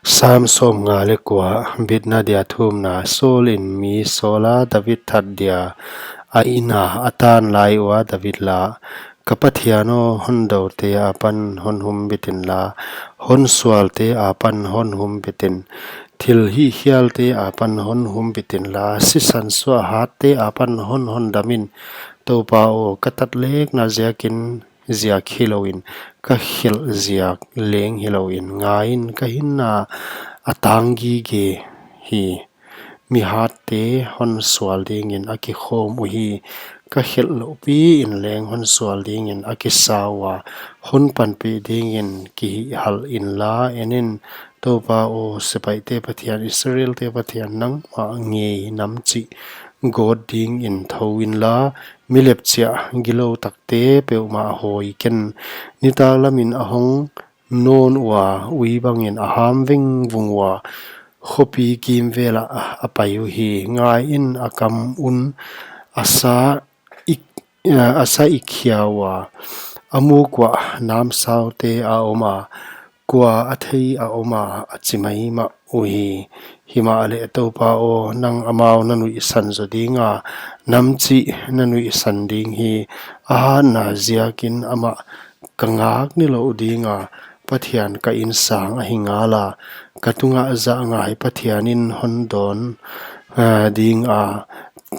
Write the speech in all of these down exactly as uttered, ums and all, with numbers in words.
Sam sawmnga leh kua. Bitna dia thumna. Saul in mi sawla, David that dia a inn a a tan lai ua David la. Ka Pathian aw, hon doute apan hon humbit inla, hon sualte apan hon humbit in. Thil hihkhialte apan hon humbit inla, sisan suah hatte apan hon hondam in. Toupa aw, ka tatlekna ziakin ziak hilou in, ka khelh ziak leng hilou in, ngaiin, ka hinna a tang gige hi. Mi hatte hon sual dingin a kikhawm uhi, ka khelh loupi in leng hon sual dingin a kisa ua, hon panpih dingin kihihal inla. En in, Toupa aw, sepaihte Pathian, Israelte Pathian, nangmah ngei nam chih gawt dingin thou inla, mi lepchiah gilou takte peuhmah hawi ken. Nitak lamin a hong nawn ua, ui bangin a ham vengvung ua, khopi kimvel ah a pai uhi. Ngaiin, a kam un a sa ik, a sa ik khia ua, a muk uah namsaute a om a, kua a thei a om a, a chi maimah uhi. Himahleh Toupa aw, nang amau na nuihsan zo dinga, nam chih na nuihsan ding hi. A hatna ziakin amah ka ngak nilouh dinga, Pathian ka insang ahi ngala, ka tungah zahngai Pathian in hon dawn, ah, dinga,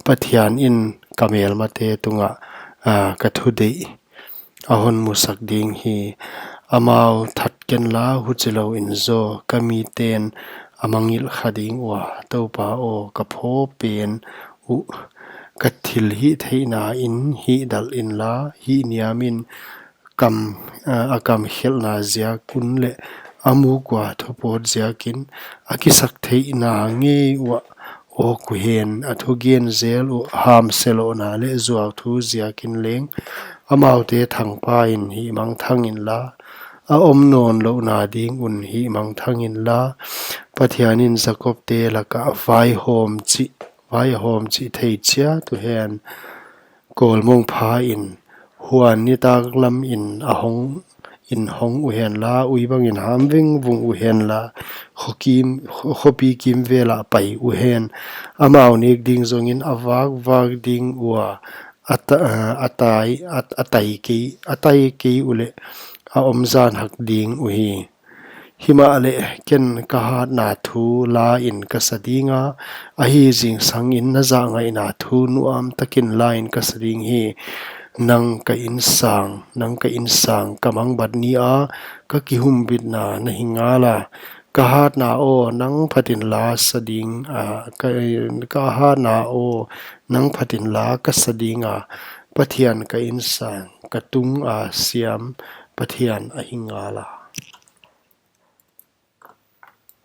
Pathian in ka melmate tungah, ah, ka thudeih a hon musak ding hi. Amau that kenla, huchilou in zaw ka miten a mangngilh kha ding ua, Toupa aw, ka phaw pen uh ka thilhihtheihna in hihdalh inla, hihniam in kam, ah, a kam khelhna ziak un leh a muk ua thupawt ziakin a kisaktheihna ngei uah awk uhen. A thugen zel uh hamse lohna leh zuauthu ziakin leng amaute thangpaiin hihmangthang inla, a om nawnlouhna ding un hihmangthang inla. Pathian in Jakobte lakah vaihawm chih, vaihawm chih thei chiat uhen. Kawlmong pha in, huan nitak lamin a hong in hong uhenla, ui bangin ham vengvung uhenla, khokim, kho-, khopi kimvel ah pai uhen. Amau nek ding zongin a vakvak ding ua, a ta-, a tai, a, a tai kei, a tai kei uleh a om zan hak ding uhi. Himahleh ken ka hatna thu la in ka sa dinga, ahi zingsangin na zahngaihna thu nuamtakin la in ka sa ding hi. Nang ka insang, nang ka insang ka mangbat ni a, ka kihumbitna na hi ngala. Ka hatna aw, nang phatin la sa ding, ah, ka, ka hatna aw, nang phatin la ka sa dinga, Pathian ka insang, ka tunga siam Pathian ahi ngala.